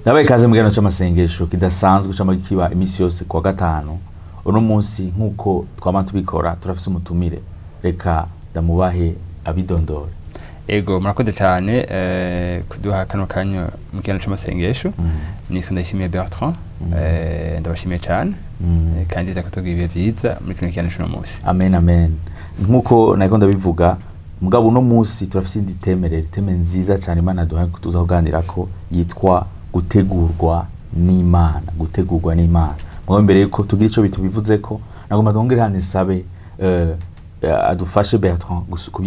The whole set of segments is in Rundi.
Nabaye ikaze mu kiganiro c'amasengesho kidasanzwe cama kiba imisi yose kuwa gatanu. Uno munsi, nk'uko twama tubikora, turafise umutumire. Reka ndamubahe abidondore. Ego, murakoze cyane kuduha kano kanya mu kiganiro c'amasengesho. Nitwa Ndayishimiye Bertrand. Ndabashimiye cyane kandi nza kutubwira ibihe vyiza muri kino kiganiro c'uno munsi. Amen, amen. Nk'uko nariko ndabivuga, mugabo uno munsi turafise indi thème rero, thème nziza cyane Imana duhaye tuza kuganirako, yitwa gutegurwa n'Imana. Gutegurwa n'Imana. Mugabo imbere yuko tugira ico bitubivuzeko, nagomba twongere hano isabe adufashe Bertrand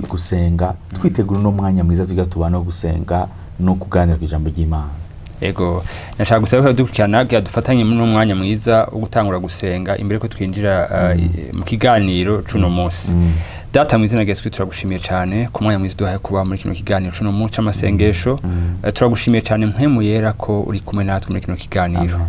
gusenga, twitegura uno mwanya mwiza tugira tubana no gusenga no kuganira ku ijambo ry'Imana. Ego, nashaka gusaba ko dukurikirana kugira dufatanye muri uno mwanya mwiza wo gutangura gusenga imbere ko twinjira mu kiganiro c'uno munsi. Data, mu izina rya Yesu Kristo, turagushimiye cyane ku mwanya mwiza uduhaye kuba muri kino kiganiro c'uno munsi c'amasengesho. Turagushimiye cyane, Mpwemu Yera, ko uri kumwe natwe muri kino kiganiro. Amen.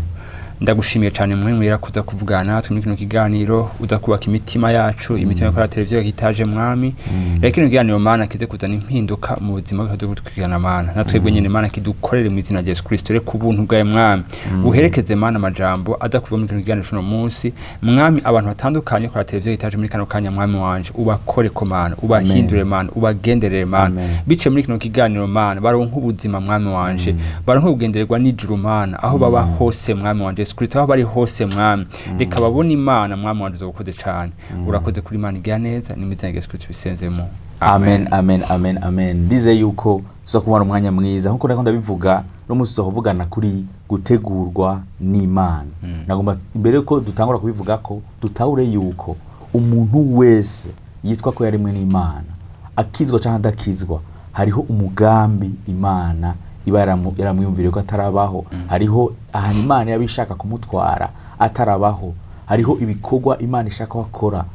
Ndagushimiye cyane, Mpwemu Yera, kuza kuvugana natwe muri kino kiganiro, uza kubaka imitima yacu, imitima yo kuri televiziyo yitaje. Mwami, reka kino kiganiro, Mana, kize kuzana impinduka mu buzima bwacu dukurikirana. Mana, na twebwe nyene, Mana, kidukorere mu izina rya Yesu Kristo. Reka ubuntu bwawe, Mwami, buherekeze, Mana, amajambo aza kuva muri kino kiganiro c'uno munsi. Mwami, abantu batandukanye kuri televiziyo yitaje muri kano kanya, Mwami wanje, ubakore ko, Mana, ubahindure, Mana, ubagenderere, Mana. Amen. Biciye muri kino kiganiro, Mana, baronke ubuzima, Mwami wanje, baronke kugendererwa n'ijuru, Mana, aho baba hose. Mwami wanje Yesu Kristo, aho bari hose, Mwami, reka babone Imana. Mwami wanje, uzobukoze cane. Urakoze kuri Imana igira neza. Ni mu izina rya Yesu Kristo tubisenzemo. Amen, amen, amen, amen. Ndizeye yuko tuza kubona umwanya mwiza. Nkuko nariko ndabivuga, no munsi tuza kuvugana kuri gutegurwa n'Imana. Nagomba imbere yuko dutangura kubivuga ko dutahure yuko umuntu wese yitwa ko yarimwe n'Imana, akizwa cyangwa adakizwa, hariho umugambi Imana iba yaramwiyumviriye ko atarabaho. Hariho ahantu Imana yaba ishaka kumutwara atarabaho. Hariho ibikorwa Imana ishaka ko akora,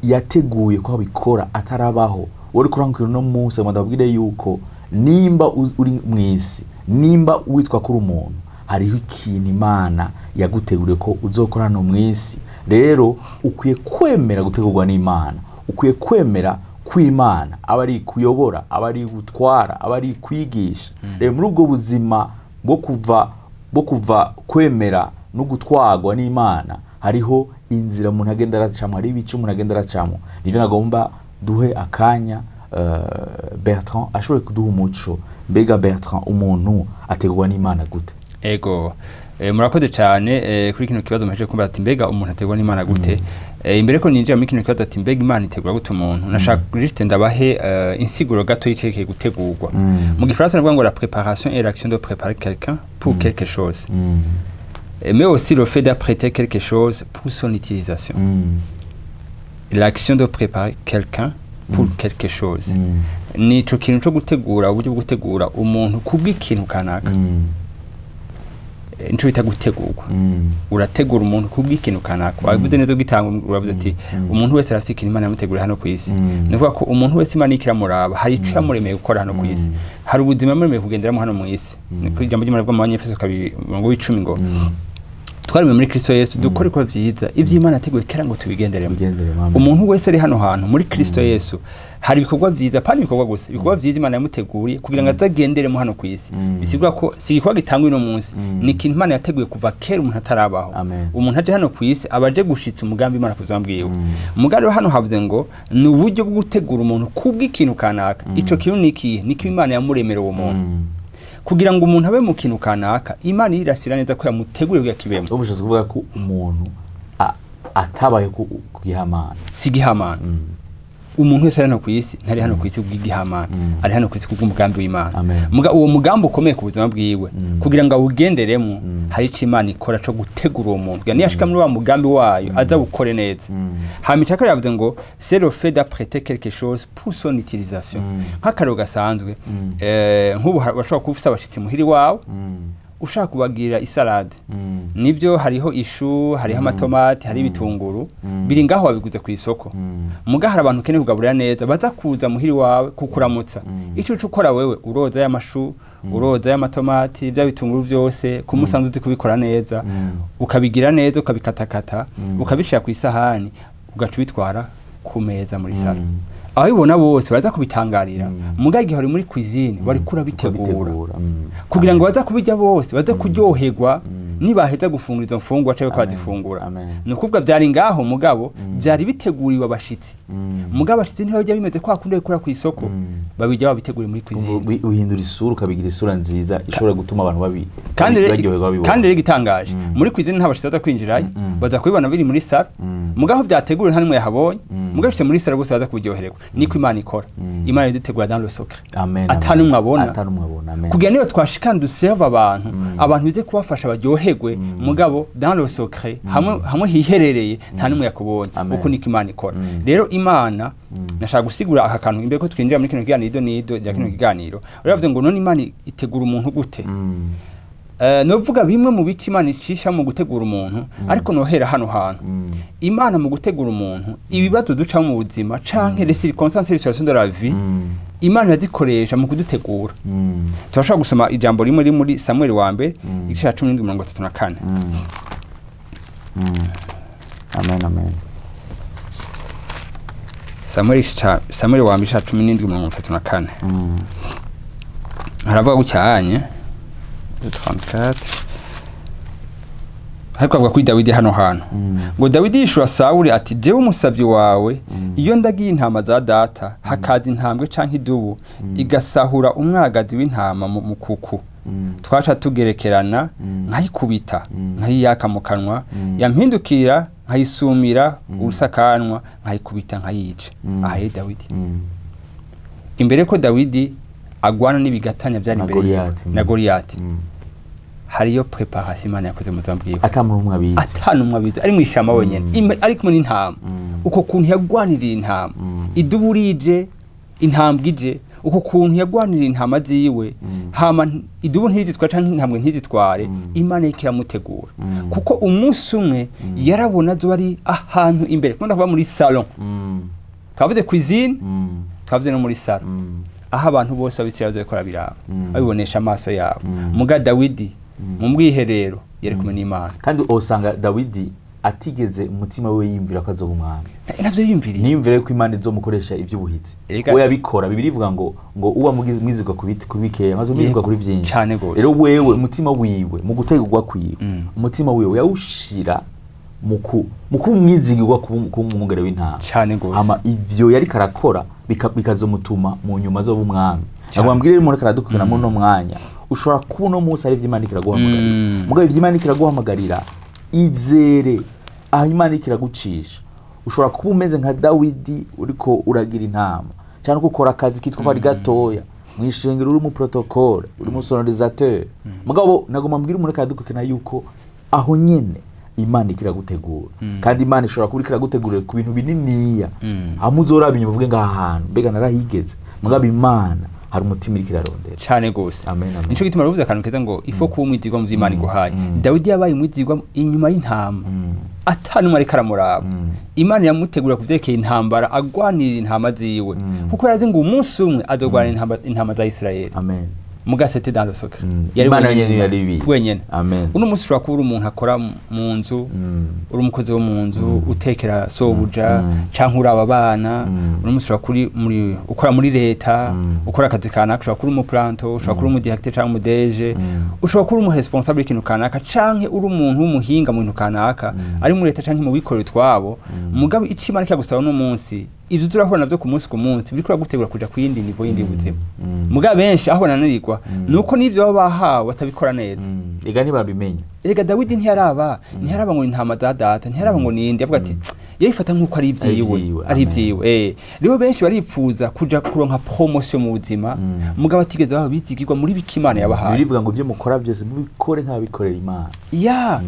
yateguye ko abikora atarabaho. Uri kurangukira uno munsi ngo ndababwire yuko nimba uri mu isi, nimba witwa kuri umuntu, hariho ikintu Imana yaguteguriye ko uzokora hano mu isi. Rero ukwiye kwemera gutegurwa n'Imana, ukwiye kwemera ko Imana aba ari kuyobora, aba ari gutwara, aba ari kwigisha. Rero muri ubwo buzima bwo kuva kwemera no gutwarwa n'Imana, hariho inzira umuntu agenda aracamo, hariho ibice umuntu agenda aracamo. Nivyo nagomba duhe akanya Bertrand ashobore kuduha umuco. Mbega Bertrand, umuntu ategurwa n'Imana gute? Ego, murakoze cyane kuri kino kibazo muhejeje kumva, ati mbega umuntu ategurwa n'Imana gute? Imbere ko ninjira muri kino kibazo, ati mbega Imana itegura gute umuntu, nashaka juste ndabahe insiguro gato y'icerekeye gutegurwa. Mu gifaransa navuga ngo la préparation est l'action de préparer quelqu'un pour quelque chose, mais aussi le fait d'apprêter quelque chose pour son utilisation. L'action de préparer quelqu'un pour quelque chose, ni ico kintu co gutegura, uburyo bwo gutegura umuntu kubw'ikintu kanaka. Nico bita gutegurwa. Urategura umuntu kubw'ikintu kanaka. Wabivuze neza ugitanga, uravuze ati umuntu wese arafite ikintu Imana yamuteguriye hano ku isi. Ni ukuvuga ko umuntu wese Imana iriko iramuraba, hari ico yamuremeye gukora hano ku isi, hari ubuzima yamuremeye kugenderamo hano mu isi. Ni kuri ijambo ry'Imana rivuga mu Banyefeso 2 umurongo w'10 ngo twaremwe muri Kristo Yesu dukora ibikorwa vyiza, ivyo Imana yateguye kera ngo tubigenderemo. Tubigenderemo, amen. Umuntu wese ari hano hantu muri Kristo Yesu, hari ibikorwa vyiza, pani ibikorwa gusa, ibikorwa vyiza Imana yamuteguriye kugira ngo azagenderemo hano ku isi. Bisigura ko si igikorwa gitangwa uno munsi, ni ikintu Imana yateguye kuva kera umuntu atarabaho. Amen. Umuntu aje hano ku isi aba aje gushitsa umugambi Imana kuzamba bwiwe. Umugambi rero hano havuze ngo ni uburyo bwo gutegura umuntu kubw'ikintu kanaka. Ico kintu ni ikihe? Niko Imana yamuremera uwo muntu. Kugira ngo umuntu abe mu kintu kanaka, Imana irirasira neza ko yamuteguriye kugira kibemo. Ubu bishatse kuvuga ko umuntu atabaye ku gihamana. Si igihamana. Umuntu wese ari hano ku isi ntari hano ku isi kubw'igihamana, ari hano ku isi kubw'umugambi w'Imana. Amen. Muga uwo mugambi ukomeye ku buzima bwiwe, kugira ngo awugenderemo, hari ico Imana ikora co gutegura uwo muntu kugira niyashika muri wa mugambi wayo aza awukore neza. Hama icya kabiri yavuze ngo c'est le fait d'apprêter quelque chose pour son utilisation. Nk'akarero gasanzwe, nk'ubu urashobora kuba ufise abashitsi muhira iwawe, ushaka kubagirira isalade. Nibyo, hariho ishu, hariho amatomati, hariho ibitunguru, biri ngaho, wabiguze ku isoko. Muga hari abantu ukeneye kugaburira neza baza kuza muhira iwawe kukuramutsa. Ico uca ukora wewe, uroza y'amashu, uroza y'amatomati, bya bitunguru byose ku musanzu uzi kubikora neza, ukabigira neza, ukabikatakata, ukabishira ku isahani, ugaca ubitwara ku meza muri salon. Ababibona bose baraza kubitangarira, mugabo igihe wari muri cuisine wari kurabitegura Kubitegura. Kugira ngo baza kubirya bose, baze kuryoherwa nibaheza gufungura izo mfungurwa cyangwa ko bazifungura. Amen. Ni ukuvuga byari ngaho, mugabo byari biteguriwe abashitsi. Mugabo abashitsi ntibajya bimeze kwa kundi babikora ku isoko, babijya babiteguriye muri cuisine. Uhindura isura, ukabigira isura nziza ishobora gutuma abantu Kandi baryoherwa babibona. Kandi rero igitangaje, muri cuisine nta bashitsi baza kwinjirayo, baza kubibona biri muri salon. Mugabo byateguwe nta n'umwe yahabonye, mugabo bishitse muri salon bose baza kubiryohererwa. Niko Imana ikora. Imana idutegura dans le secret, Amen. ata Amen. n'umwe abona. Ata n'umwe abona, amen. Kugira niyo twashikana duserve abantu, abantu bize kubafasha baryoherwe, mugabo dans le secret, hamwe hamwe hiherereye, nta n'umwe yakubonye. Amen. Uko niko Imana ikora. Rero Imana, nashaka gusigura aka kantu imbere ko twinjira muri kino kiganiro nido rya kino kiganiro. Uravuze ngo none Imana itegura umuntu gute? Novuga bimwe mu bice Imana icisha mu gutegura umuntu, ariko nohera hano hantu. Imana mu gutegura umuntu, ibibazo ducamo mu buzima canke les circonstances, les situations de la vie, Imana irazikoresha mu kudutegura. Turashobora gusoma ijambo rimwe riri muri Samuel wa mbere, igice cya 17:34. Amen, amen. Samuel, igice ca Samuel wa mbere, igice ca 17:34. Haravuga gucyanye 34, ariko avuga kuri Dawidi hano hantu ngo: "Dawidi yishura Sawuli ati: 'Jewe umusabyi wawe, iyo ndagiye intama za data, hakaza intambwe canke idubu igasahura umwagazi w'intama mu mukuku, twaca tugerekerana, nkayikubita, nkayiyaka mu kanwa, yampindukira nkayisumira urusakanwa, nkayikubita nkayica.'" Aha rero Dawidi, imbere ko Dawidi agwana n'ibigatanya byari Na imbere yiwe, Goliyati. na Goliyati, hariyo préparation Imana yakoze mu buzima bwiwe. Ata muntu umwe abizi. Ata n'umwe abizi, ari mu ishamba wenyene, ari kumwe n'intama. Uko kuntu yagwaniriye intama, idubu rije, intambwe ije, uko kuntu yagwaniriye intama ziwe, hama idubu ntizitware canke intambwe ntizitware, Imana iriko iramutegura, kuko umunsi umwe yarabona azoba ari ahantu imbere. Kunda kuba muri salon, twavuze cuisine, twavuze no muri salon, aho abantu bose abisirayeli bazobikora biraba, babibonesha amaso yabo. Muga Dawidi mu bwiherero yari kumwe n'Imana. Kandi usanga Dawidi atigeze umutima we yiyumvira ko azoba umwami. Navyo yiyumviriye. Niyumvire ko Imana izomukoresha ivy'ubuhizi. We yabikora, Bibiliya ivuga ngo uba mwizigwa ku biti ku bikeya maze umwizigwa kuri vyinshi. Cane gose. Rero wewe umutima wiwe mu gutegurwa kwiwe, umutima wiwe yawushira mu kuba umwizigirwa, kuba umwungere w'intama. Cane gose. Hama ivyo yariko arakora bikazomutuma mu nyuma azoba umwami. Cane. Nagomba mbwire rero umuntu ariko aradukurikirana muri uno mwanya, ushobora kuba uno munsi ari ivyo Imana iriko iraguhamagarira. Mugabo ivyo Imana iriko iraguhamagarira, izere aho Imana iriko iragucisha. Ushobora kuba umeze nka Dawidi, uriko uragira intama cyangwa ukora akazi kitwa ko ari gatoya mw'ishengero, uri mu protocole, uri mu sonorisateur. Mugabo nagomba mbwire umuntu ariko aradukurikirana yuko aho nyene Imana iriko iragutegura, kandi Imana ishobora kuba iriko iragutegurira ku bintu bininiya, aho muzoraba inyuma uvuge ngo aha hantu mbega narahigeze. Mugabo Imana hari umutima iriko irarondera. Cane gose. Amen, amen. Nico gituma ravuze akantu keza ngo ifo kuba umwizigwa mu vy'Imana iguhaye. Dawidi yabaye umwizigwa inyuma y'intama, ata n'umwe ariko aramuraba. Imana yamutegura ku vyerekeye intambara, agwanirira intama ziwe, kuko yarazi ngo umunsi umwe azogwanira intama za Isirayeli. Amen. Muga c'était dans le secret. Yari Imana wenyene yari ibizi. Wenyene. Amen. Uno munsi ushobora kuba uri umuntu akora mu nzu, uri umukozi wo mu nzu, utekera sobuja, canke uraba abana. Uno munsi ushobora kuri muri ukora muri leta, ukora akazi kanaka, ushobora kuba uri umuplanto, ushobora kuba uri umudirecteur canke umuDG, ushobora kuba uri umuresponsable w'ikintu kanaka, canke uri umuntu w'umuhinga mu bintu kanaka, ari muri leta canke mu bikorera utwabo. Mugabo ico Imana ikagusaba uno munsi, ivyo turahura navyo ku munsi ku munsi, biriko biragutegura kuja ku yindi niveau yindi y'ubuzima. Mugabo benshi aho bananirwa nuko n'ivyo baba bahawe batabikora neza. Ega ntibabimenya. Erega Dawidi ntiyaraba ngo intama za data, ntiyaraba ngo ninde, avuga ati yayifata nk'uko ari ibyiwe. Ari ibyiwe, ari amen. ibyiwe. Rero benshi baripfuza kuja kuronka promotion mu buzima, mugabo atigeze baba bizigirwa muri biki Imana yabahaye. Birivuga ngo ivyo mukora byose mubikore nk'ababikorera Imana. Ya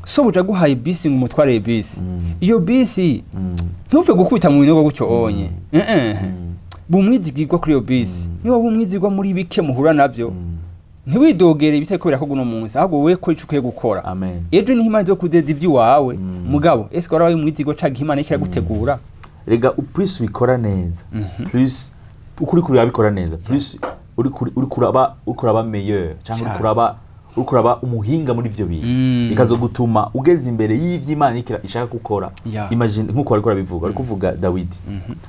sobuja aguhaye bisi ngo umutware bisi, iyo bisi ntupfe gukubita mu binogo gutyo onye. Bumwizigirwa kuri iyo bisi. Niba bumwizigirwa muri bike muhura navyo, ntiwidogere ibitari kubera ko guno munsi, ahubwo wowe ko ico ukwiye gukora. Amen. Ejo niho Imana izokudeza ivy'iwawe. Mugabo ese warabaye umwizigwa canke Imana iriko iragutegura? Rega plus ubikora neza, plus ukuri kuri urabikora neza, plus uri kuraba meilleur cyangwa uri kuraba Uriko uraba umuhinga muri ivyo bintu, bikazogutuma ugeze imbere y'ivyo Imana ishaka gukora. Imagine nkuko bariko barabivuga, bari kuvuga Dawidi.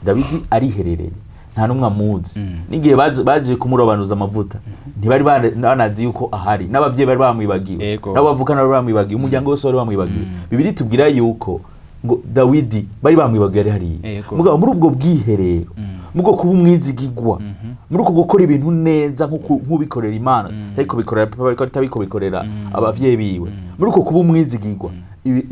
Dawidi ariherereye, nta n'umwe amuzi. N'igihe baje kumurobanuza amavuta, ntibari banazi yuko ahari, n'abavyeyi bari bamwibagiwe, n'abo bavukana bari bamwibagiwe, umuryango wose wari bamwibagiwe. Bibiliya itubwira yuko ngo Dawidi bari bamwibagiwe, ari hariya. Mugabo muri ubwo bwiherero, muri ubwo kuba umwizigigwa, muri uko gukora ibintu neza nk'ubikorera Imana, ariko bikorera papa, ariko atariko bikorera abavyeyi biwe, muri uko kuba umwizigigwa,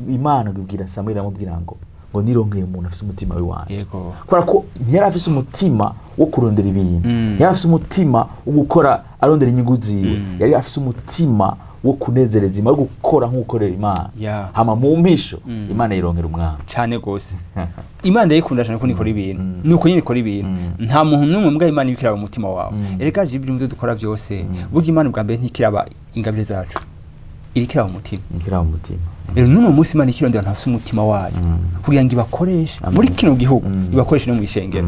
Imana ibwira Samweli, aramubwira ngo nironkeye umuntu afise umutima w'iwanje. Kubera ko ntiyari afise umutima wo kurondera ibintu, ntiyari afise umutima wo gukora arondera inyungu ziwe, yari afise umutima wo kunezereza Imana, wo gukora nk'ukorera Imana. Hama mu mpisho Imana yironkera umwami. Cyane gose. Imana ndayikunda cyane ko nikora ibintu, nuko nyine ikora ibintu. Nta muntu n'umwe mbwa Imana ibikiraba umutima wawe. Erega je ibyo dukora byose, burya Imana ubwa mbere ntikiraba ingabire zacu, irikiraba umutima. Nkiraba umutima. Rero n'uno munsi Imana ikirondera ntafise umutima wayo kugira ngo ibakoreshe muri kino gihugu, ibakoreshe no mu ishengero.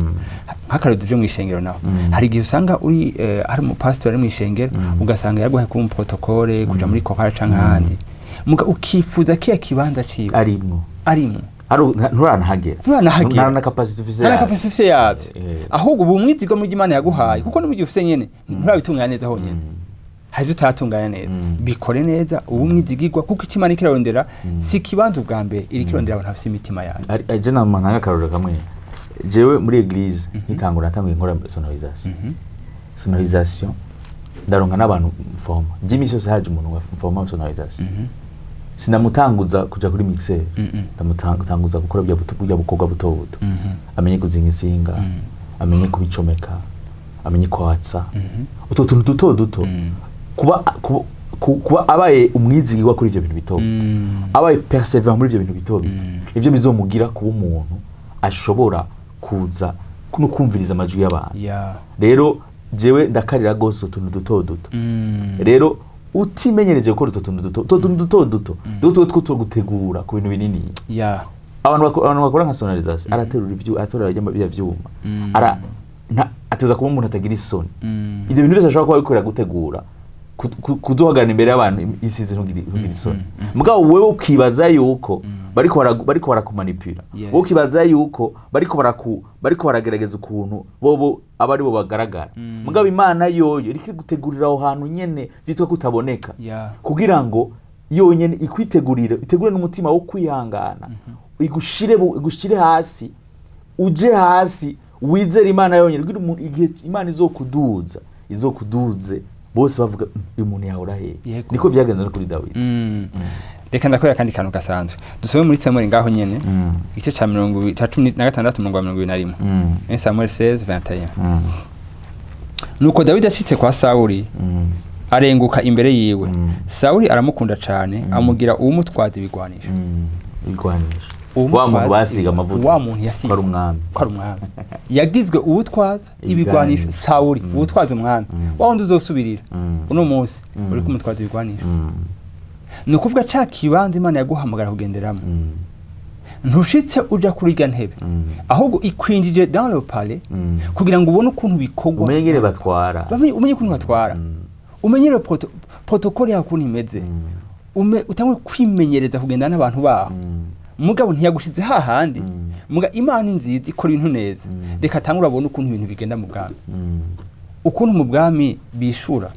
Nk'akarero tuje mu ishengero naho, hari igihe usanga uri hari umupasitori ari mu ishengero, ugasanga yaguhaye kuba umuprotocole, kuja muri chorale canke ahandi, muga ukifuza kiya kibanza ciwe arimwo. Arimwo. Nturanahagera. Nturanahagera. Nta na capacity ufise Nta na yavyo. capacity ufise yavyo. Ahubwo ubu umwizigo mu Imana yaguhaye, kuko no mu gihe ufise nyene nturabitunganya neza honyene, hari ibyo utaratunganya neza. Bikore neza, ubu umwizigirwa, kuko icyo Imana ikirarondera si ikibanza ubwa mbere, iri kirondera abantu bafise imitima yayo. Je nama ntanga akarorero kamwe. Jewe muri église nkitangura, natanguye nkora sonorisation. Sonorisation, ndaronka n'abantu mfoma. Je imisi yose haje umuntu mfoma sonorisation, sinamutanguza kuja kuri mixer, ndamutanguza gukora burya bukorwa buto buto, amenye kuzinga insinga, amenye kubicomeka, amenye kwatsa utwo tuntu duto duto. Kuba abaye umwizigirwa kuri ivyo bintu bito bito, abaye persévérant muri ivyo bintu bito bito, ivyo bizomugira kuba umuntu ashobora kuza no kumviriza amajwi y'abantu. Rero jewe ndakarira gose utuntu duto duto. Rero utimenyereje gukora utwo tuntu duto, utwo tuntu duto duto duto two gutegura ku bintu binini. Abantu bakora nka sonorisation, araterura ivyu, araterura bya vyuma, ara ateza kuba umuntu atagira isoni. Ibyo bintu byose ashobora kuba bikorera gutegura kuzohagarara imbere y'abantu isinzi, ntugire isoni. Mugabo wewe ukibaza yuko bariko barakumanipira, wowe ukibaza yuko bariko baragerageza ukuntu bobo aba aribo bagaragara. Mugabo Imana yoyo iriko gutegurira aho hantu nyene vyitwa kutaboneka, kugira ngo yonyene ikwitegurire, itegure n'umutima wo kwihangana, igushire hasi, uje hasi, wizere Imana yonyene, kugira igihe Imana izokuduza, izokuduze bose bavuga: "Uyu muntu yahora hehe?" Niko vyagenze no kuri Dawidi. Reka ndakora akandi kantu gasanzwe. Dusome muri Samuel ngaho nyene, igice ca 16, umurongo wa 21. 1 Samuel 16 21. Nuko Dawidi ashitse kwa Sawuli, arenguka imbere yiwe. Sawuli aramukunda cane, amugira uwumutwaza ibigwanisho. Ibigwanisho. Uwumutwaza Wa muntu basiga amavuta. Wa muntu yasiga. Ko ari umwami. Ko ari umwami, yagizwe uwutwaza ibigwanisho. Ibigwanisho. Sawuli, uwutwaza umwami, wa wundi uzosubirira uno munsi, uri kumutwaza ibigwanisho. Ni ukuvuga ca kibanza Imana yaguhamagara kugenderamo, ntushitse uja kuri irya ntebe, ahubwo ikwinjije dans le palais kugira ngo ubone ukuntu bikorwa. Umenye ingene batwara. Umenye ukuntu batwara, umenye le protocole yaho ukuntu imeze, utangure kwimenyereza kugendana n'abantu baho. Mugabo ntiyagushize hahandi. Muga Imana ni nziza, ikora ibintu neza. Reka tangure abone ukuntu ibintu bigenda mu bwami, ukuntu mu bwami bishura,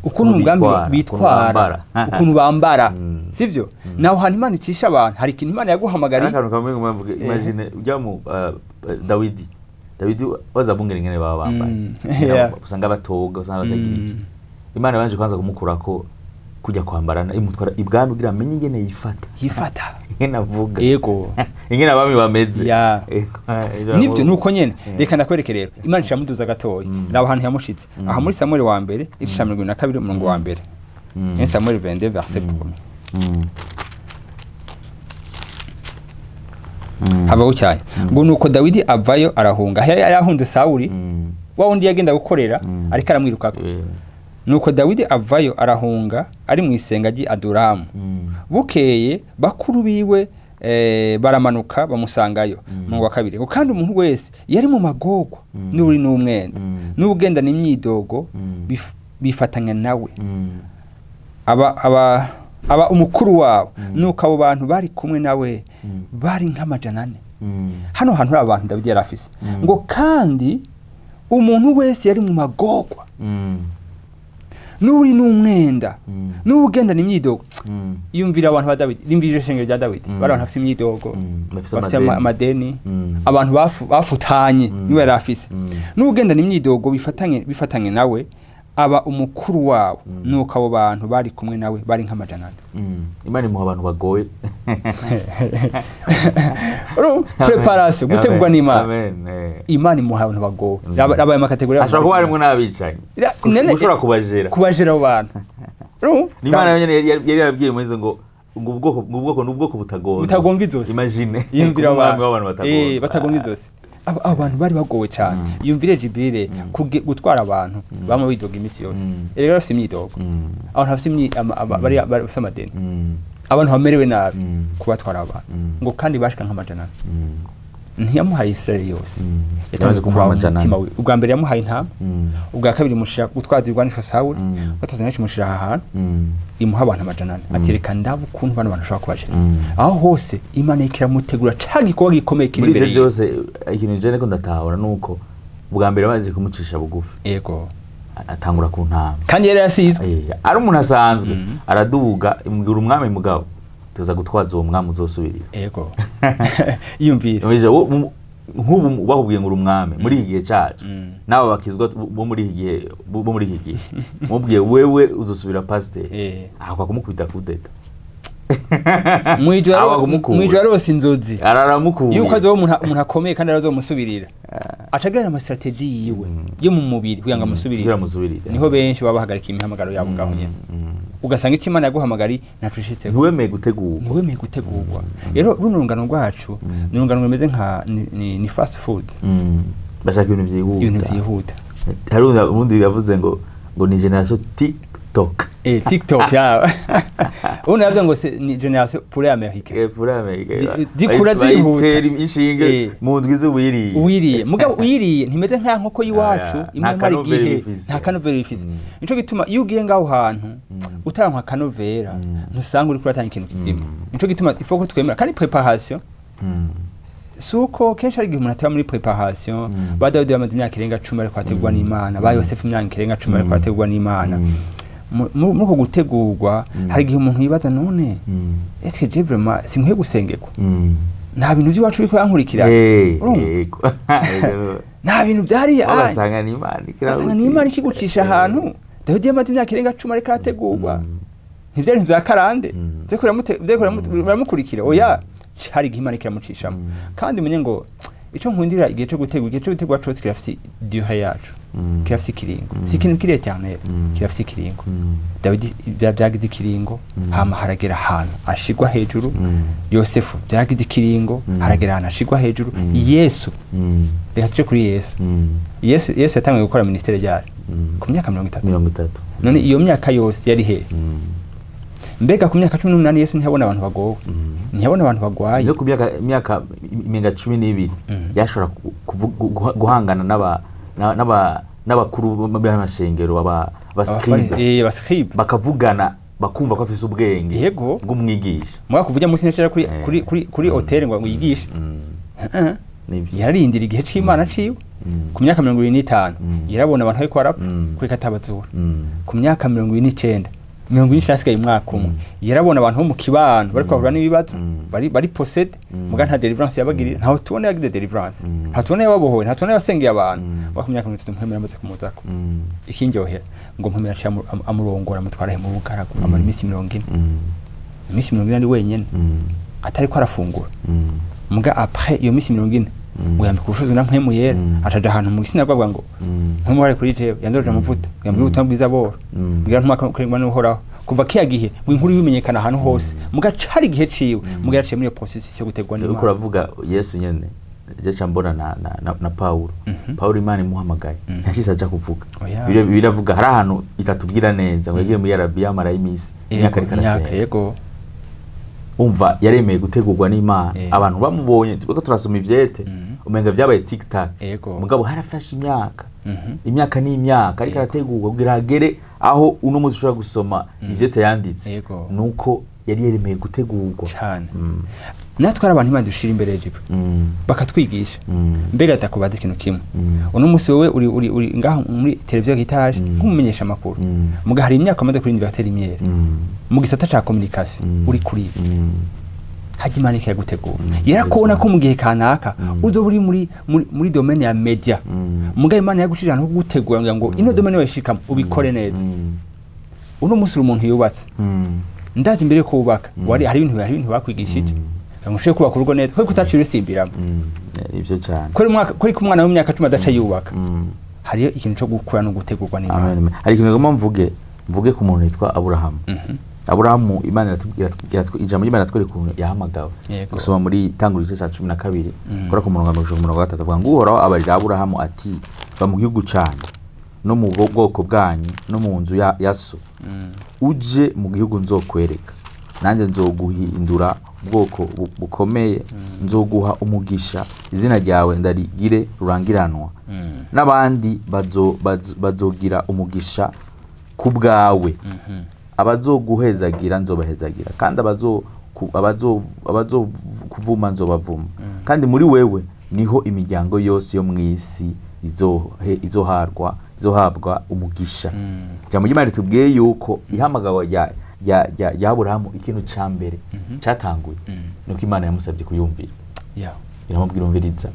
ukuntu mu bwami bitwara, bitwara, ukuntu bambara. Ukuntu bambara. Sivyo? Naho hantu Imana icisha abantu, hari ikintu Imana yaguhamagariye. Akantu kamwe ngomba mvuge. Imagine ujya mu Dawidi baza bungera ingene baba bambaye. Usanga batoga, usanga batagira iki. Imana yabanje kwanza kumukurako kujya kwambarana, imutwara ibwami kugira amenye ingene yifata, yifata, ingene avuga, ingene abami bameze. Nibyo, nuko nyene. Reka ndakwereke rero, Imana iramuduza gatoya. Raba ahantu yamushitse aha muri Samuel wa mbere, igice ca 22, umurongo wa mbere. 1 Samuel 22 verset 1. Haba bucyaye ngo nuko Dawidi avayo arahunga. Yari yarahunze Sawuli, wa wundi yagenda gukorera, ariko aramwirukako. Nuko Dawidi avayo arahunga, ari mu isenga ry'i Adulamu. Bukeye bakuru biwe baramanuka bamusangayo. Umurongo wa kabiri ngo kandi umuntu wese yari mu magorwa, n'uri n'umwenda, n'ugendana imyidogo, bifatanya nawe. Aba umukuru wabo. Nuko abo bantu bari kumwe nawe bari nk'400. Hano hantu hari abantu Dawidi yari afise. Ngo kandi umuntu wese yari mu magorwa, n'uri n'umwenda, n'uwugendana imyidogo. Yumvira abantu ba Dawidi, yumvira iryo shengero rya Dawidi. Bari abantu bafise imyidogo, Bafise bafise amadeni. Amadeni, abantu bafutanye, niwe yari afise. N'uwugendana imyidogo bifatanye nawe, aba umukuru wabo. Nuko abo bantu bari kumwe nawe bari nk'400. Imana imuha abantu bagoye. Urumva? Préparation, gutegurwa n'Imana. Amen. Imana imuha abantu bagowe. Raba ayo ma catégories. Ashobora kuba harimwo n'abicanyi. Ushobora kubajera. Kubajera abo bantu. Urumva? N'Imana yonyene yari yarabwiye Moyize ngo ubwoko ni ubwoko butagonga. Butagonga izosi. Imagine. Yumvira Kuba umwami abantu w'abantu batagonga. Batagonga izosi. Abo bantu bari bagowe cyane. Yumvire Jibril gutwara abantu bamwe bidoga iminsi yose. Rero bafite imyidogo, abantu bafite bari bafite amadeni, abantu bamerewe nabi, kubatwara abantu. Ngo kandi bashika nk'400. Ntiyamuhaye Israeli yose. Yatanze Yamaze kumuha kuraba 400. umutima we. Ubwa mbere yamuhaye intama, ubwa kabiri mushira gutwaza ibigwanisho Sawuli, gatatu naco mushira aha hantu, imuha abantu 400, ati reka ndabe ukuntu bano bantu bashobora kubajera. Aho hose Imana iriko iramutegura ca gikorwa gikomeye kiri Muri imbere ivyo yiwe. byose, ikintu je niko ndatahura nuko ubwa mbere bamaze kumucisha bugufi, atangura ku ntama. Kandi yari yasizwe. Ari umuntu asanzwe, araduga, imubwira umwami, mugabo tuza gutwaza uwo mwami uzosubirira. Yego, yumvira. Umvise, nk'ubu bakubwiye ngo uri umwami muri iki gihe cyacu, n'aba bakizwa bo muri iki gihe, bo muri iki gihe, mubwiye wewe uzosubira pasiteri, ahakwa kumukubita kudeta. Mwijoro Aba kumukura. Mwijoro arose inzozi Araramukuye. yuko azoba umuntu akomeye kandi arazomusubirira, acagira ama stratégies yiwe yo mu mubiri kugira ngo amusubirire. Kugira amusubirire. Niho benshi baba bahagarika imihamagaro yabo ngaho nyene, ugasanga icyo Imana yaguhamagariye ntaco ushitseko. Ntiwemeye gutegurwa. Ntiwemeye gutegurwa. Rero runo rungano rwacu ni urungano rumeze nka ni fast food. Bashaka ibintu byihuta. Ibintu vyihuta. Hari undi yavuze ngo ni génération TikTok. TikTok yawe. Ubundi yavuze ngo ni génération poulet américain. Pour Amerika. Zikura zihuta. Bayitera inshinge mu ndwi z'uwiriye. Uwiriye, mugabo uyiriye ntimeze nka nkoko y'iwacu. Aya, Imwe nta imara kanovera igihe. ibifise. Nta kanovera ifise. Nico gituma iyo ugiye ngaho hantu utaranka akanovera, ntusanga uriko uratanga ikintu kizima. Nico gituma ifo ko twemera kandi préparation, si uko kenshi hari igihe umuntu ataba muri préparation. Ba Dawidi bamaze imyaka irenga 10 ariko ategurwa n'Imana, ba Yosefu imyaka irenga 10 ariko ategurwa n'Imana. Muri uko gutegurwa, hari igihe umuntu yibaza: none est-ce que je vraiment sinkwiye gusengerwa? Nta bintu by'iwacu biriko yankurikira. Urumva? Yego. Nta bintu byari. Ugasanga ni Imana. Ugasanga ni Imana ikigucisha ahantu. Dawidi yamaze imyaka irenga 10 ariko arategurwa, ntivyari ibintu vya karande vyariko biramukurikira. Oya, hari igihe Imana ikiramucishamo. Kandi umenye ngo ico nkundira igihe cyo gutegura, igihe cyo gutegura cose kirafise durée yacu, kirafise ikiringo. Si ikintu kiri éternel, kirafise ikiringo. Dawidi vyagize ikiringo, hama haragera ahantu ashigwa hejuru. Yosefu vyagize ikiringo, haragera ahantu ashigwa hejuru. Yesu, reka tuje kuri Yesu. Yesu yatanguye gukora ministère ryari? Ku myaka 30. 30. None iyo myaka yose yari he? Mbega ku myaka 18 Yesu ntiyabona abantu bagowe? Ntiyabona abantu bagwaye? No ku myaka imenga 12 yashobora guhangana n'abakuru b'amashengero, aba scribe, Aba scribe. bakavugana, bakumva ko afise ubwenge bw'umwigisha. Mugabo kuvuga munsi ntiyacara kuri kuri autel ngo yigishe. Nivyo. Yararindira igihe c'Imana ciwe. Ku myaka 75 yarabona abantu bariko barapfa, kureka atabazura. Ku myaka 79, 40 hasigaye umwaka umwe, yarabona abantu bo mu kibano bariko bahura n'ibibazo, bari possédés, muga nta délivrance yabagirira. Ntaho tubona yagize délivrance, ntaho tubona yababohoye, ntaho tubona yasengeye abantu. Wa ku myaka 30 Mpwemu yamaze kumuzako. Ikindyohera ngo Mpwemu yaciye amurongora, amutwara he? Mu bugaragu. Amara iminsi 40. Iminsi 40 ari wenyene, atariko arafungura. Muga après iyo minsi 40, ngo yambika ubushobozi na Mpwemu Yera, ataja ahantu mu gisinagoga ngo Mpwemu wari kuri jewe, yandoje amavuta, yambwira ubutumwa bwiza boro, mbwira ntuma kurengwa n'Uhoraho. Kuva kiya gihe ngo inkuru bimenyekana ahantu hose. Muga cari igihe ciwe, muga yaciye muri iyo processus yo gutegwa Uriko n'Imana. uravuga Yesu nyene, je ca mbona na Paulo. Paulo Imana imuhamagaye, ntiyashitse aja kuvuga. Oya. Biravuga hari ahantu itatubwira neza ngo yagiye muri Arabiya amarayo iminsi, imyaka ariko Imyaka, arasenga. Yego. Umva, yaremeye gutegurwa n'Imana. Abantu bamubonye, turiko turasoma ivyete, umenga vyabaye tic tac. Mugabo harafashe imyaka, imyaka n'imyaka, ariko arategurwa kugira agere aho uno munsi ushobora gusoma ivyete yanditse. Nuko yari yaremeye gutegurwa. Cyane. Natwe ari abantu Imana dushira imbere y'Egiputa, bakatwigisha. Mbega ndakubaza ikintu kimwe. Uno munsi wowe uri ngaho muri televiziyo Heritage nk'umumenyesha amakuru, muga hari imyaka umaze kuri Université Lumière mu gisata ca communication, uri kuri hajya Imana ikagutegura, yarakubona ko mu gihe kanaka uzoba uri muri domaine ya media. Muga Imana yagushije ahantu ho kugutegura kugira ngo ino domaine wayishikamo ubikore neza. Uno munsi uri umuntu yubatse. Ndazi imbere ko wubaka wari hari ibintu bakwigishije ngo ushobore kubaka urugo neza, kuko utaciye urusimbiramo. Ivyo cyane. Kuri umwaka, kuri ku mwana w'imyaka 10 adaca yubaka. Hariyo ikintu cyo gukura no gutegurwa n'Imana. Amen, amen. Hari ikintu ngomba mvuge ku muntu yitwa Aburahamu. Aburahamu, Imana ijambo ry'Imana iratwereka ukuntu yahamagawe. Gusoma muri Tangura igice cya 12, kora ku murongo wa mirongo mirongo gatatu, avuga ngo Uhoraho abarira Aburahamu ati: "Va mu gihugu canyu no mu bwoko bwanyu no mu nzu ya so, uje mu gihugu nzokwereka. Nanjye nzoguhindura ubwoko bukomeye, nzoguha umugisha, izina ryawe ndarigire rurangiranwa, n'abandi bazogira umugisha ku bwawe. Abazoguhezagira nzobahezagira, kandi abazokuvuma nzobavuma. Kandi muri wewe niho imiryango yose yo mu isi izohabwa umugisha." Ijambo ry'Imana ritubwiye yuko ihamagawe rya Aburahamu, ikintu ca mbere catanguye nuko Imana yamusabye kuyumvira. Iramubwira: "Umviriza,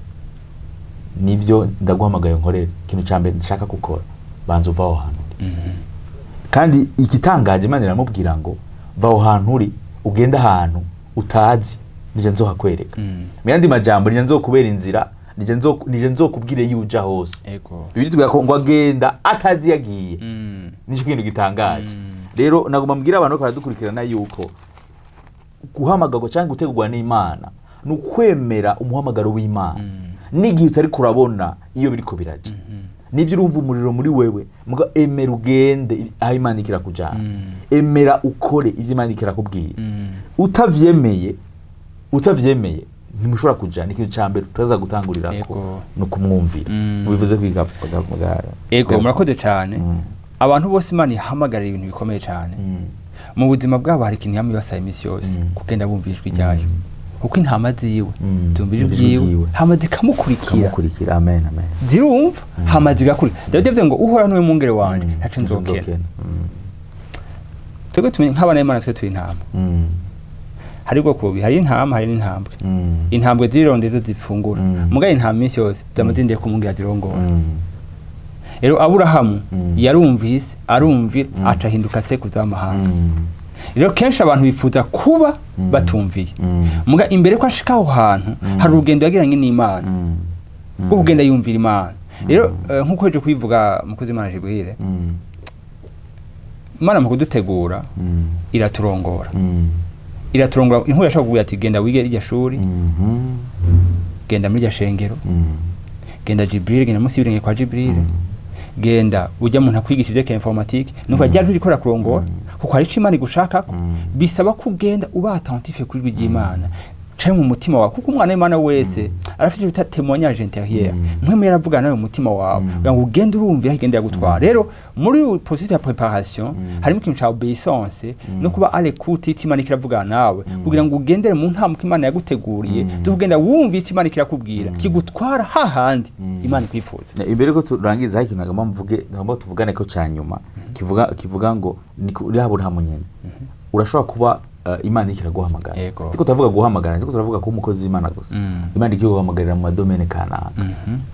nivyo, ndaguhamagaye nkorere. Ikintu ca mbere nshaka gukora, banza uva aho hantu uri." Kandi igitangaje, Imana iramubwira ngo: "Va aho hantu uri, ugende ahantu utazi, nije nzohakwereka." Mu yandi majambo, nije nzokubera inzira, nije nzokubwire iyo uja hose. Bibiliya itubwira ko ngo agenda atazi iyo agiye. Nicyo kintu gitangaje. Rero nagomba mbwira abantu ko baradukurikirana yuko guhamagarwa cyangwa gutegurwa n'Imana ni ukwemera umuhamagaro w'Imana n'igihe utari kurabona iyo biriko biraja. Nivyo, urumva umuriro muri wewe, muga emera ugende aho Imana ikira kujana. Emera ukore ivyo Imana ikirakubwira. Utavyemeye ntimushobora kuja. Ni ikintu ca mbere tutaza gutangurira ko ni ukumwumvira. Mubivuze kwiga. Ego, murakoze cyane. Abantu bose Imana ihamagarira ibintu bikomeye cyane mu buzima bwabo, hari ikintu yama ibasaba iminsi yose: kugenda bumva ijwi ryayo, kuko intama ziwe zumva ijwi Ijwi ryiwe, ryiwe. hama zikamukurikira. Kamukurikira, amen, amen. Zirumva, hama zigakurikira. Dawidi yavuze ngo: "Uhoraho niwe mwungere wanje, ntaco nzokena." Twebwe tumenye nk'abana b'Imana, twe turi intama. Hari ubwoko bubiri: hari intama, hari n'intambwe. Intambwe zirondera ivyo zifungura, mugabo intama iminsi yose zama zindeye ko umwungere azirongora. Rero Aburahamu yarumvise, arumvira, aca ahinduka sekuruza w'amahanga. Rero kenshi abantu bifuza kuba batumviye. Muga imbere ko ashika aho hantu, hari urugendo yagiranye n'Imana rwo kugenda yumvira Imana. Rero nk'uko heje kubivuga mukozi Imana Jibril, Imana mu kudutegura iraturongora. Iraturongora. Inkuru yashobora kugira ati: "Genda wige irya shuri, genda muri irya shengero, genda Jibril, genda munsi y'ibirenge kwa Jibril, genda ujya muntu akwigisha ivyerekeye informatique." Nuko ryari riko rakurongora, kuko hari ico Imana igushakako. Bisaba ko ugenda uba attentif kuri ijwi ry'Imana canke mu mutima wawe, kuko umwana w'Imana wese arafite icyo bita témoignage intérieur. Mpwemu yaravugana nawe mu mutima wawe kugira ngo ugende urumvira aho igenda yagutwara. Rero muri processus ya préparation harimo ikintu ca obéissance no kuba à l'écoute y'icyo Imana ikiravugana nawe, kugira ngo ugendere mu ntambuko Imana yaguteguriye, zo kugenda wumva icyo Imana ikirakubwira kigutwara hahandi Imana ikwifuza. Imbere ko turangiza, hari ikintu nagomba mvuge, nagomba tuvugane ko ca nyuma, kivuga ngo ni kuri Aburahamu nyene. Urashobora kuba Imana iriko iraguhamagara. Siko turavuga guhamagara, siko turavuga kuba umukozi w'Imana gusa. Imana iriko iguhamagarira mu ma domaines kanaka.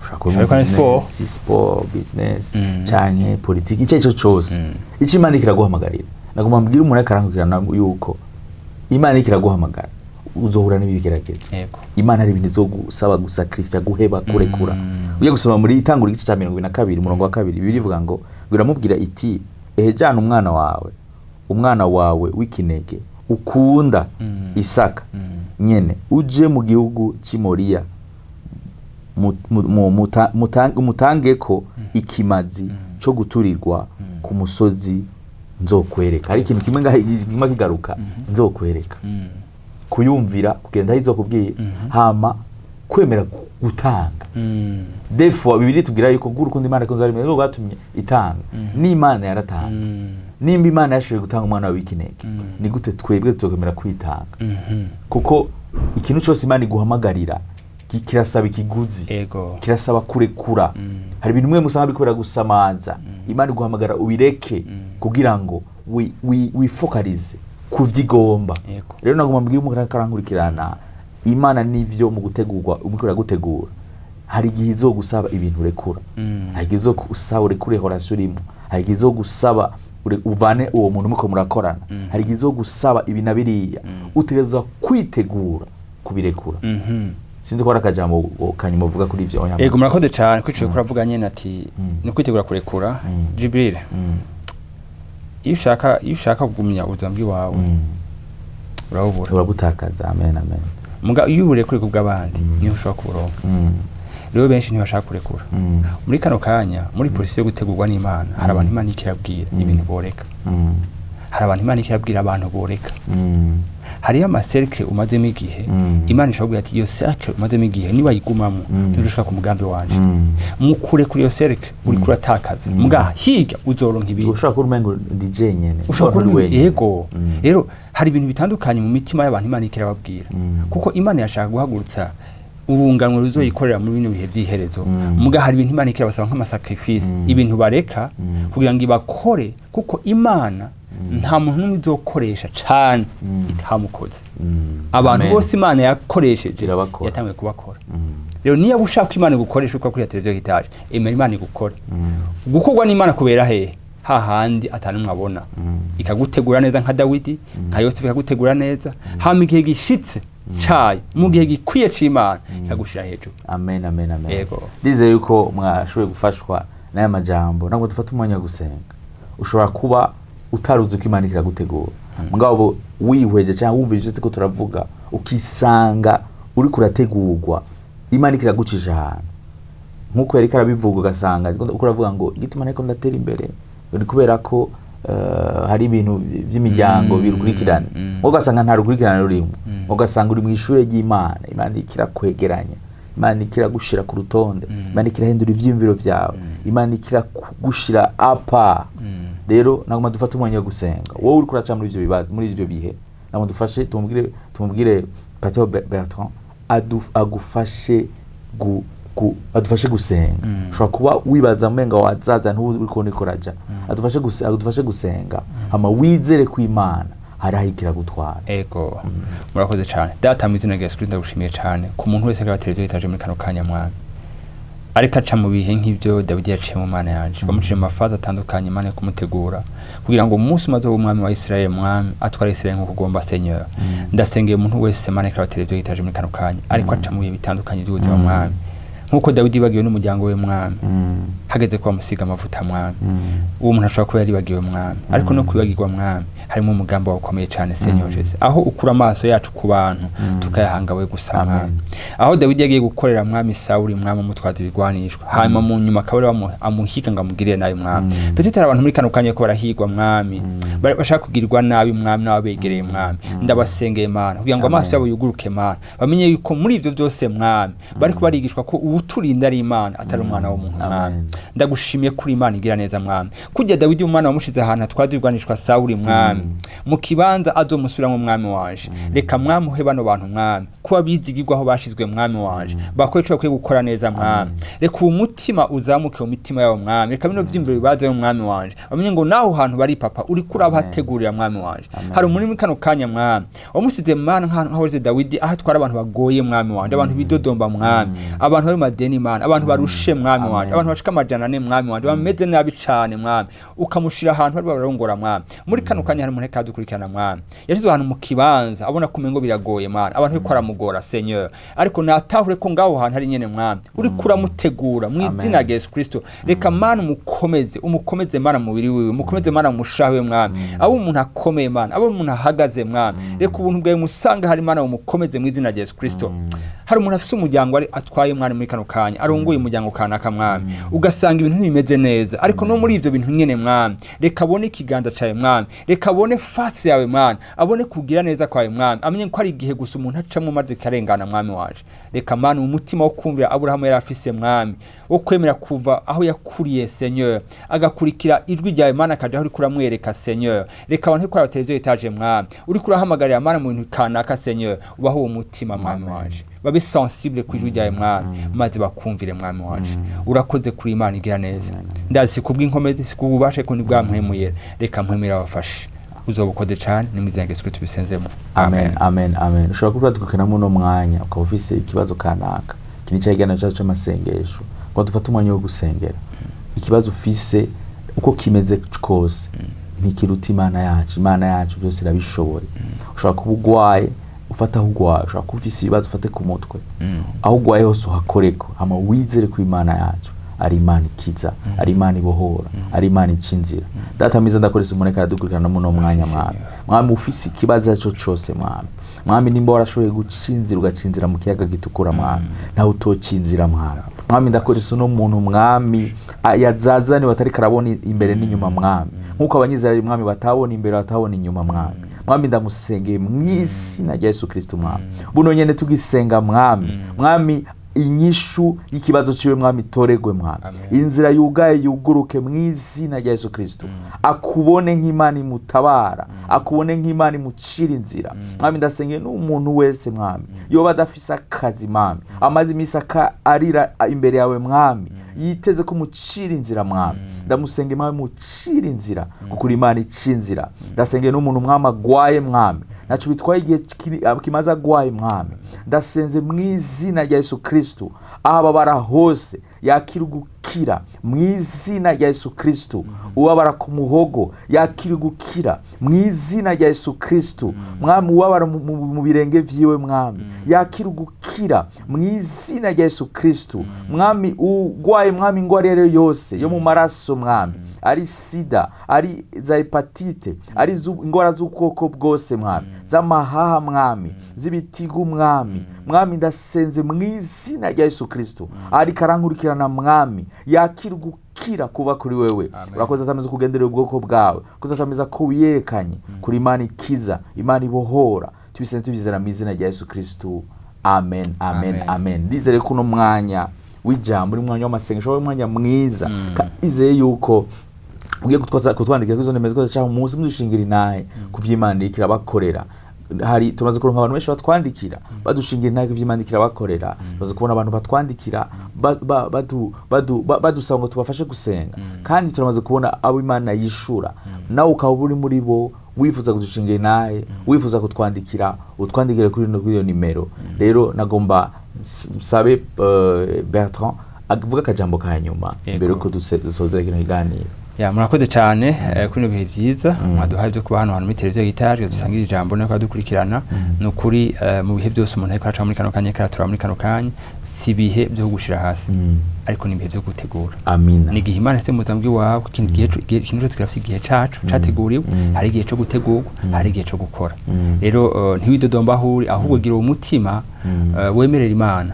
Ushobora kuba Ushobora kuba muri sport. business, sport, business canke politiki, icyo aricyo cose. Ico Imana iriko iraguhamagarira, nagomba mbwire umuntu ariko arankurikirana yuko Imana iriko iraguhamagara, uzohura n'ibigeragezo. Imana hari ibintu izogusaba gusacrifier, guheba, kurekura. Ugiye gusoma muri Itangura igice cya 22, umurongo wa 2, Bibiliya ivuga ngo iramubwira iti: "Ehe, jana umwana wawe, umwana wawe w'ikinege ukunda, Isaka nyene, uje mu gihugu cy'i Moriya, umutangeko ikimazi co guturirwa ku musozi nzokwereka." Hari ikintu kimwe ngaha kimwe kigaruka: "Nzokwereka." Kuyumvira, kugenda aho izokubwira, hama kwemera gutanga. Des fois Bibiliya itubwira yuko urukundo Imana ikunze ari rwo rwatumye itanga. N'Imana yaratanze. Nimba Imana yashoboye gutanga umwana wawe w'ikinege, ni gute twebwe tuzokwemera kwitanga? Kuko ikintu cyose Imana iguhamagarira kirasaba ikiguzi, kirasaba kurekura. Hari ibintu mwe musanga biriko biragusamaza, Imana iguhamagara ubireke kugira ngo wifokalize ku vyigomba. Rero nagomba mbwire umuntu ariko arankurikirana, Imana nivyo mu gutegurwa umuriko iragutegura, hari igihe izogusaba ibintu urekura. Hari igihe izogusaba urekure relation urimo, hari igihe izogusaba uvane uwo muntu muko murakorana, hari igihe izogusaba ibi na biriya, utegerezwa kwitegura kubirekura. Sinzi ko hari akajambo kanyuma uvuga kuri ivyo, oya? Ego, murakoze cyane kwicuye kuravuga nyene ati ni kwitegura kurekura. Jibril, iyo ushaka kugumya ubuzima bw'iwawe, urabubura. Urabutakaza, amen, amen. Muga iyo uburekure ku bw'abandi, niho ushobora kuburonka. Rero benshi ntibashaka kurekura. Muri kano kanya, muri processus yo gutegurwa n'Imana, hari abantu Imana ikirabwira ibintu boreka. Hari abantu Imana ikirabwira abantu boreka. Hariyo ama cercle umazemo igihe, Imana ishobora kugira ati iyo cercle umazemo igihe niwayigumamo, ntirushika ku mugambi wanje. Mukure kuri iyo cercle uriko uratakaza, muga hirya uzoronka ibindi. Ushobora kuba umengo ndi jenyene. Ushobora uri kubona wenyene. Yego. Rero hari ibintu bitandukanye mu mitima y'abantu Imana ikirababwira, kuko Imana yashaka guhagurutsa urunganwe ruzoyikorera muri bino bihe by'iherezo. Muga hari ibintu Imana ikirabasaba nk'ama sacrifice, ibintu bareka kugira ngo ibakore, kuko Imana nta muntu n'umwe izokoresha cane itamukoze. Abantu Amen. bose Imana yakoresheje Irabakora. yatanguye kubakora. Rero niba ushaka ko Imana igukoresha uko kuri televiziyo hitaje, emera Imana igukore. Gukorwa n'Imana kubera hehe? Hahandi atanumwe abona. Ikagutegura neza nka Dawidi, nka Yosefu, ikagutegura neza, hama igihe gishitse cayo, mu gihe gikwiye c'Imana, ikagushira hejuru. Amen, amen, amen. Yego. Ndizeye yuko mwashoboye gufashwa n'aya majambo. Ntabwo dufata umwanya wo gusenga. Ushobora kuba utaruzi ko Imana iragutegura, mugabo wihweje cyangwa wumva ivyo turiko turavuga, ukisanga uriko urategurwa, Imana ikiragucisha ahantu nk'uko yariko arabivuga, ugasanga uko uravuga ngo igituma nariko ndatera imbere ngo ni kubera ko hari ibintu by'imiryango birukurikirana, wowe ugasanga nta rukurikirane rurimo, ugasanga uri mu ishure ry'Imana. Imana ikirakwegeranya, Imana ikiragushira ku rutonde, Imana ikirahindura ivyiyumviro vyawe, Imana ikiragushira apa. Rero nagomba dufate umwanya wo gusenga. Wowe uriko uraca muri ivyo bibazo, muri ivyo bihe, nagomba dufashe tumubwire Pastor Bertrand agufashe adufashe gusenga. Ushobora kuba wibaza umenga wazaza ntubu uriko nikoraja, adufashe gusenga, hama wizere ku Imana hari aho ikiragutwara. Ego, murakoze cyane. Data, mu izina rya Yesu Kristo, ndagushimiye cyane ku muntu wese ariko televiziyo itaje muri kano kanya, Mwami, ariko aca mu bihe nk'ibyo Dawidi yaciye mu Mana yanje, wamuciye mu ma phases atandukanye, Imana yo kumutegura kugira ngo umunsi umaze umwami wa Israel, Mwami, atware Israel nk'uko ugomba. Seigneur, ndasengeye umuntu wese, Mana, ariko televiziyo itaje muri kano kanya, ariko aca mu bihe bitandukanye by'ubuzima, Mwami, nk'uko Dawidi yibagiwe n'umuryango we, Mwami, hageze ko bamusiga amavuta, Mwami. Uwo muntu ashobora kuba yaribagiwe, Mwami, ariko no kwibagirwa, Mwami, harimo umugambi wawe ukomeye cyane, Seigneur Jésus, aho ukura amaso yacu ku bantu tukayahanga we gusa. Amen. Mwami, aho Dawidi yagiye gukorera Mwami Sawuli, Mwami, umutwaza ibigwanishwa, hanyuma mu nyuma akaba ariwe amuhiga ngo amugirire nabi, Mwami. Peut-être hari abantu muri kano kanya ko barahigwa, Mwami, bashaka kugirirwa nabi, Mwami, n'ababegereye, Mwami. Ndabasengeye, Mana, kugira ngo amaso Amen. yabo yuguruke, Mana, bamenye yuko muri ivyo byose, Mwami, bariko barigishwa ko uwuturinda ari Imana, atari umwana w'umuntu, Mwami. Amen. Ndagushimiye kuri Imana igira neza, Mwami, kujya Dawidi umwana wamushize ahantu atwaza ibigwanishwa Sawuli, Mwami, mu kibanza azomusubiramwo. Mwami wanje, reka, Mwami, uhe bano bantu, Mwami, kuba bizigirwa aho bashizwe, Mwami wanje, bakore ico bakwiye gukora neza. Mwami, reka uwo mutima uzamuke mu mitima yabo. Mwami, reka bino vyiyumviro bibazeyo, Mwami wanje, bamenye ngo naho hantu bari, Papa, uriko urabategurira, Mwami wanje. Hari umurimi muri kano kanya, Mwami, wamusize, Mana, nkaho wazize Dawidi aho atwara abantu bagoye, Mwami wanje, abantu bidodomba, Mwami, abantu bari mu madeni, Mana, abantu barushe, Mwami wanje, abantu bashika 400, Mwami wanje, bameze nabi cane, Mwami, ukamushira ahantu bari bararongora. Mwami, muri kano kanya hari umuntu kadukurikirana, Mwami, yashizwe ahantu mu kibanza abona ko umengo biragoye, Mana, abantu bariko baramugora, Seigneur, ariko natahure ko ngaho hantu hari nyene, Mwami, uriko uramutegura mu Amen. izina rya Yesu Kristo. Reka, Mana, umukomeze, umukomeze, Mana, mu mubiri wiwe, umukomeze, Mana, mu mushaha wiwe, Mwami, abo umuntu akomeye, Mana, abo umuntu ahagaze, Mwami, reka ubuntu bwawe musanga hari, Mana, umukomeze mu izina rya Yesu Kristo. Hari umuntu afise umuryango ari atwaye, Mwami, muri kano kanya arongoye umuryango kanaka, Mwami, ugasanga ibintu ntibimeze neza, ariko no muri ivyo bintu nyene, Mwami, reka abone ikiganza cawe, Mwami, reka abone face yawe, Mwami, abone kugira neza kwawe, Mwami, amenye ko ari igihe gusa umuntu acamwo maze karengana. Mwami wanje, reka Mana umutima wo kumvira Aburahamu yari afise, Mwami, wo kwemera kuva aho yakuriye, Seigneur, agakurikira ijwi ryawe, Mana, akaja aho uriko uramwereka, Seigneur. Reka abantu uriko televiziyo etaje, Mwami, uriko urahamagarira, Mana, mu bintu kanaka, Seigneur, ubaho uwo mutima, Mwami wanje, babe sensible ku ijwi ryawe, Mwami, maze bakumvire. Mwami wanje, urakoze kuri Imana igira neza. Ndazi si kubw'inkomezi, si kububasha, ariko ni bwa Mpwemu Yera. Reka Mpwemu Yera abafashe. Uzoba ukoze cane, ni mu izina rya Yesu Kristo tubisenzemo. Amen, amen, amen. Ushobora kuba dukurikirana muno mwanya ukaba ufise ikibazo kanaka. Iki ni cya cyacu cy'amasengesho, ngo dufate umwanya wo gusengera ikibazo ufise. Uko kimeze kose, ntikiruta Imana yacu. Imana yacu byose irabishoboye. Ushobora kuba ugwaye, ufate aho ugwaye. Ushobora kuba ufise ibibazo, ufate ku mutwe. Aho ugwaye hose uhakoreko, hama wizere ko Imana yacu ari Imana ikiza, ari Imana ibohora, ari Imana ica inzira. Data mwiza, ndakoresha umuntu ariko aradukurikirana muno mwanya, Mwami. Mwami, ufise ikibazo icyo cose, Mwami, Mwami, nimba warashoboye guca inzira, ugaca inzira mu kiyaga gitukura, Mwami, nawe utoca inzira, Mwami. Mwami, ndakoresha uno muntu, Mwami, yazazaniwe atariko arabona imbere n'inyuma, Mwami, nk'uko Abanyizerayeli, Mwami, batabona imbere, batabona inyuma, Mwami. Mwami, ndamusengeye mu izina rya Yesu Kristo, Mwami. Buno nyene tugisenga, Mwami, Mwami, inyishu y'ikibazo ciwe, Mwami, itoregwe, Mwami. Amen. Inzira yugaye yuguruke mu izina rya Yesu Kristo. Akubone nk'Imana imutabara, akubone nk'Imana imucira inzira. Mwami, ndasengeye n'umuntu wese, Mwami, yoba adafise akazi, Mwami, amaze iminsi arira imbere yawe, Mwami, yiteze ko umucira inzira. Mwami, ndamusenge, Mwami, mucira inzira, kuko uri Imana ica inzira. Ndasengeye n'umuntu, Mwami, agwaye, Mwami, naco bitwaye igihe kimaze agwaye. Mwami, ndasenze mu izina rya Yesu Kristo, aho ababara hose yakira gukira mu izina rya Yesu Kristo. Ubabara ku muhogo yakira gukira mu izina rya Yesu Kristo. Mwami, ubabara mu birenge vyiwe, Mwami, yakira gukira mu izina rya Yesu Kristo. Mwami, ugwaye, Mwami, ingwara iyo ari yo yose yo mu maraso, Mwami, ari sida, ari za hépatite, ari ingwara z'ubwoko bwose, Mwami, z'amahaha, Mwami, z'ibitigu, Mwami. Mwami, ndasenze mu izina rya Yesu Kristo, ariko arankurikirana, Mwami, yakira gukira kuva kuri wewe. Amen. Urakoze atameze kugenderera ubwoko bwawe, urakoze atameza ko wiyerekanye kuri Imana ikiza, Imana ibohora. Tubisenze tubyizera mu izina rya Yesu Kristo, amen, amen. Amen. Amen. Ndizere ko uno mwanya w'ijambo uri umwanya w'amasengesho, wabaye umwanya mwiza. Ndizeye yuko ugiye kutwandikira kuri izo nimero zose cyangwa umunsi mudushingira intahe ku vy'Imana iriko irabakorera. Hari tumaze kuronka abantu benshi batwandikira badushingira intahe ku vy'Imana iriko irabakorera. Tumaze kubona abantu batwandikira badusaba ngo tubafashe gusenga, kandi turamaze kubona abo Imana yishura. Nawe ukaba uri muri bo, wifuza kudushingira intahe, wifuza kutwandikira, utwandikire kuri iyo nimero. Rero nagomba nsabe Bertrand avuga akajambo ka nyuma Yego. mbere yuko dusozera kino kiganiro. Ya, murakoze cyane kuri bino bihe byiza mwaduhaye byo kuba hano hantu muri televiziyo gitari dusangira ijambo no dukurikirana. Ni ukuri, mu bihe byose umuntu ariko araca muri kano kanya, karatura muri kano kanya, si ibihe byo gushira hasi, ariko ni ibihe byo gutegura. Amina. Ni igihe Imana ifite mu buzima bw'iwawe. Ikintu gihe ikintu cyose kirafite igihe cacu categuriwe. Hari igihe cyo gutegurwa, hari igihe cyo gukora. Rero ntiwidodomba aho uri, ahubwo gira uwo mutima, wemerera Imana,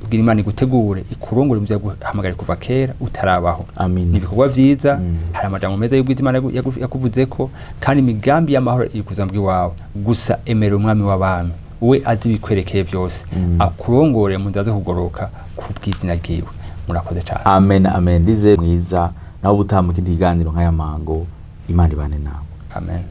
ubwira Imana igutegure, ikurongore mu byo yaguhamagariye kuva kera utarabaho. Amina. Ni ibikorwa vyiza. Mm. Hari amajambo meza y'ubwiza Imana yakuvuzeko, kandi imigambi y'amahoro iri kuza bw'iwawe. Gusa emera Umwami w'abami, we azi ibikwerekeye byose, akurongore mu nzira zo kugororoka ku bw'izina ryiwe. Murakoze cyane. Amen, amen. Ndize mwiza nawe ubutaha mu kindi kiganiro nk'aya mango. Imana ibane nawe. Amen.